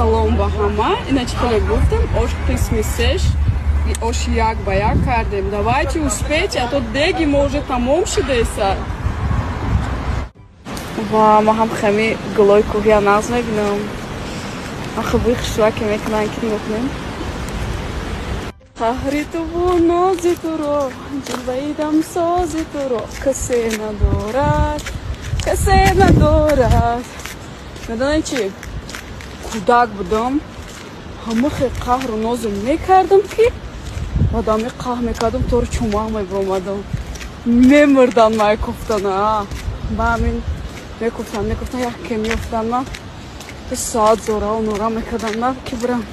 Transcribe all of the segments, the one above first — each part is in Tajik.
Салом ба ҳама. Ина чӣ хеле гуфтем, ош қисми сеш, ош як ба як кардем. Давайте успейте, а то деги мо уже тамом шудеса. Ва ма ҳам хами гулои кӯҳия нағз мебинам. Ахи бӯи хушраке мекунанд, ки нигоҳ кунем. Қаҳри туву нози туро, ҷилваи дамсози туро касе надорад, касе надорад. Медонед чӣ? Кӯдак будам, ҳамахе қаҳру нозу мекардам, ки одами қаҳр мекардам, тору чумақ мебиромадам. Мемурдан май куфтана. Ба ҳамин мекуфтан, мекуфтан, яке меёфтан ма. Соат зорау нора мекардам ма ки бирам.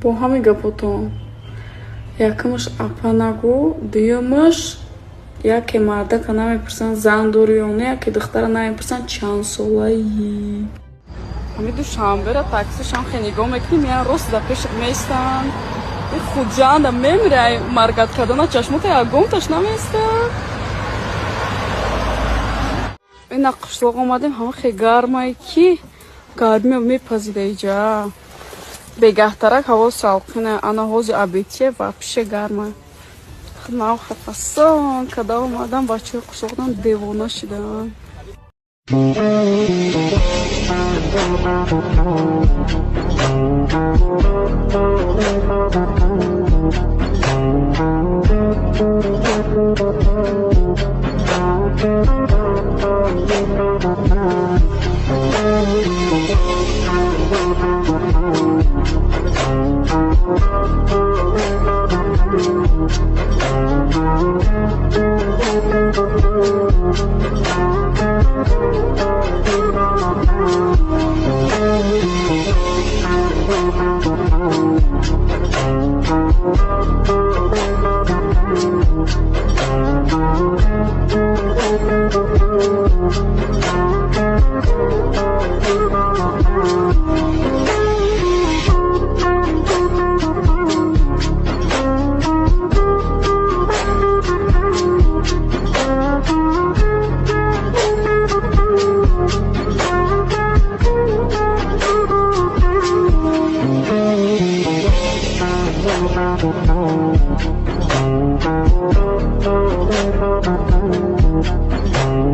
Бо ҳамин гапотон якумаш апа нагӯ, дуюмаш яке мардака намепурсанд, зан дорӣ ё не, яке духтара намепурсанд, чанд солаӣ. Ҳами Душанбера таксишам хе нигоҳ мекунӣ, меян рост дар пешат меистанд. И Хуҷанда мемирай маргат кардана, чашмота ягонташ намеистад. Ина қишлоқ омадем, ҳама хе гармай, ки гармио мепазида иҷа. Бегаҳтарак ҳаво салқина, ана ҳози обедче вообще гарма. Ман хафасон када омадам, бачаҳои қишлоқдан девона шидаанд.